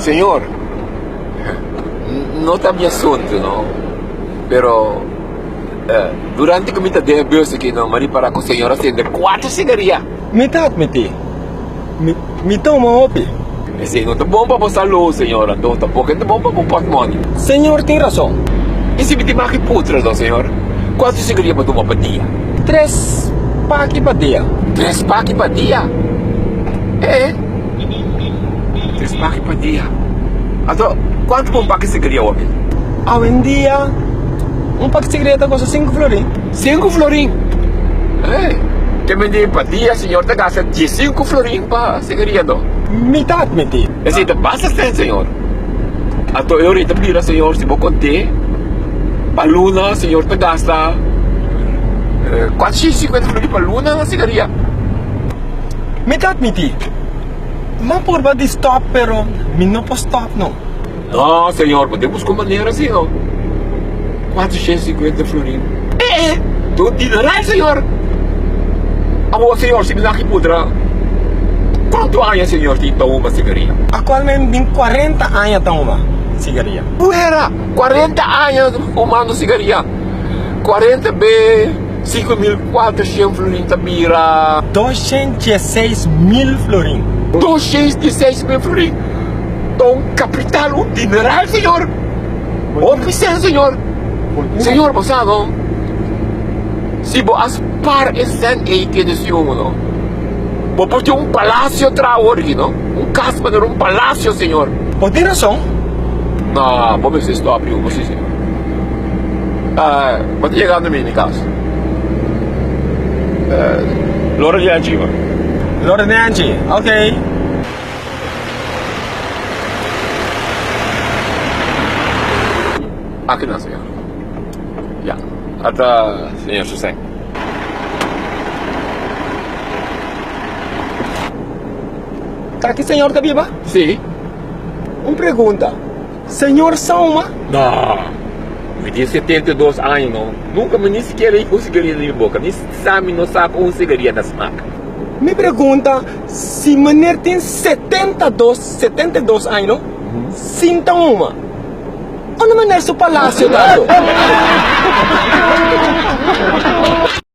Señor, no ta mi asunto no, pero durante ku mi ta den e bus aki no, mi a ripara ku señor a sende kuater sigaria. Mi ta atmití, mi tuma hopi. Esei no ta bon pa bo salú, señor, anto tampoko e ta bon pa bo pòtmòni. Señor tin rason. I si mi tin maki putra no, señor? Kuantu sigaria bo tuma pa dia? Tres paki pa dia. Tres paki pa dia? E! Tres paki pa dia. Anto, kuantu pa un paki sigaria awe? Awendia, un paki sigaria ta kosta sinku florin. Sinku florin? E! Te mende pa dia, señor ta gasta diesinku florin pa sigaria no? Mi ta atmití. Esei ta basta sèn, señor. Anto e ora ta bira, señor, si bo kont'é pa luna, señor ta gasta 450 florin pa luna na sigaria. Mi ta atmití, m'a purba di stòp, pero mi no por stòp no. No, señor, bo tin buska un manera si no. 450 florin. Eh, eh, ta un dineral, señor. Awor, señor, si mi na aki puntra, kuantu aña señor tin ta huma sigaria? Aktualmente mi tin 40 aña ta huma sigaria. Fuera! 40 aña humando sigaria. 40 be 5400 florin ta bira. 216 mil florin. 216 mil florin. Ta un capital, un dineral, señor. Hopi sen, señor. Señor, bo sa no? Si bo a spar e sen ei kende si uno, no? Bo por tin un palacio tra awor aki, no? Un cas manera un palacio, señor. Bo tin rason. No, bo mester stop yu, bo si si. Bo ta yegando mi mi cas. Lora di anchi, man. Lora di anchi, ok. Aki nan, señor. Ya. Ata señor José. Ta aki señor ta biba? Sí. Un pregunta. Señor Sauma? No. Mi tin 72 aña no. Nunca mi ni sikiera hik un sigaria den mi boca. Ni sa mi no sa con un sigaria ta smaak. Mi pregunta si meneer tin 72, 72 aña no, sin ta huma. Unda meneer su palacio ta anto?